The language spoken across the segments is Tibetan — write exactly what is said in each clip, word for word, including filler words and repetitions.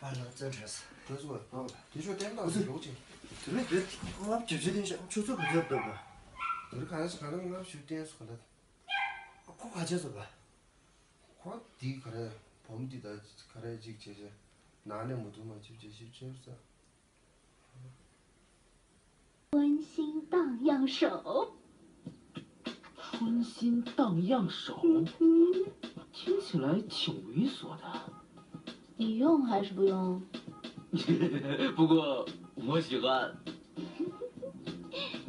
ཨ་ལ་བཙན་བྲལ་ས། དེ་ཚོ་བ་དེ་ཚོ་བསྟན་པ་ཟེར་ལོག་ཅིག་དེ་རིང་དེ་ལྔ་བཅུ་བཅུ་བདུན་ཤག་ཆུ་ཚོད་ག་ཚོད་བཏབ་པ། དེ་རིང་ག་རེ་ཟེར་ག་རེ་ལྔ་བཅུ་བདུན་སོ་ག་ལ། ཁོ་ག་ཚོད་བཏབ་པ། ཁོ་དེ་ག་རེ་བུ་མོ་དེ་ད་ག་རེ་ཅིག་བྱས་བྱས་ནང་ནས་མ་འདུག་མ་བྱེད་བྱེད་ཞིབ་བྱས་ས། 春心荡漾手。春心荡漾手，听起来挺猥琐的。你用还是不用？不过我喜欢。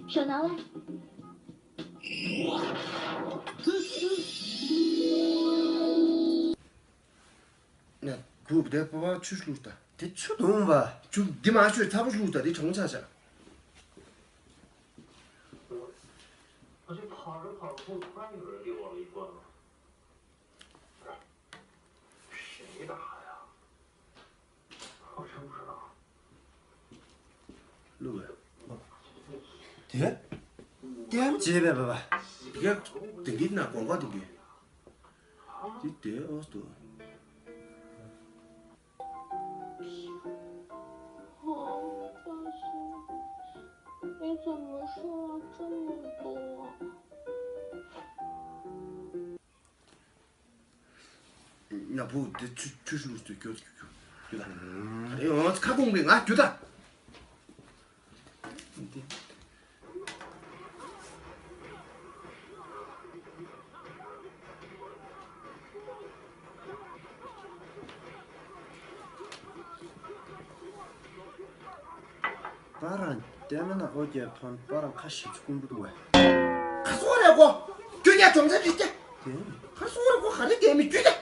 手拿来。 ན་བུ་དེ་པ་པ་ཆུ་བླུགས་ད། དེ་ཆུ་འདུག་པ། ཆུ་འདི་མ་ཆུ་ཚ་པོ་བླུགས་ད་དེ་གྲང་ཆ་ཆ། 我就跑着跑着，后突然有人给我了一棍子。谁打的呀？ 我真不知道。 ལུག་ལ། དེ། ལྟད་མོ་བྱེད་པའི་བ་བ། དེ་ག་དེང་གི་ན་གོང་ག་དེང་གི། དེ་དེ་ཨོ་སྟོ། 好恶心，你怎么瘦了这么多？ ན་བུ་དེ་ཆུ་ཆུ་ཤུ་ལུ་སྟོད་སྐྱོ་སྐྱོ་སྐྱོ་སྐྱོ་ད། རེ་ཡོང་ཁ་སྐོང་གི་ང་སྐྱོ་ད། པ་རང་ལྟད་མོ་ན་ཨོ་རྒྱལ་ཕོན་པ་རང་ཁ་ཞིབ་ཆུ་ཀུན་པོ་འདུག་བས། ཁ་སོ་རེ་གོ་ཁྱོད་ཉ་ཅོམ་ཚ་རིག་ཀྱ། དེ་ཁ་སོ་རེ་གོ་ཧ་རི་ལྟད་མི་རྒྱུད་ཀྱ།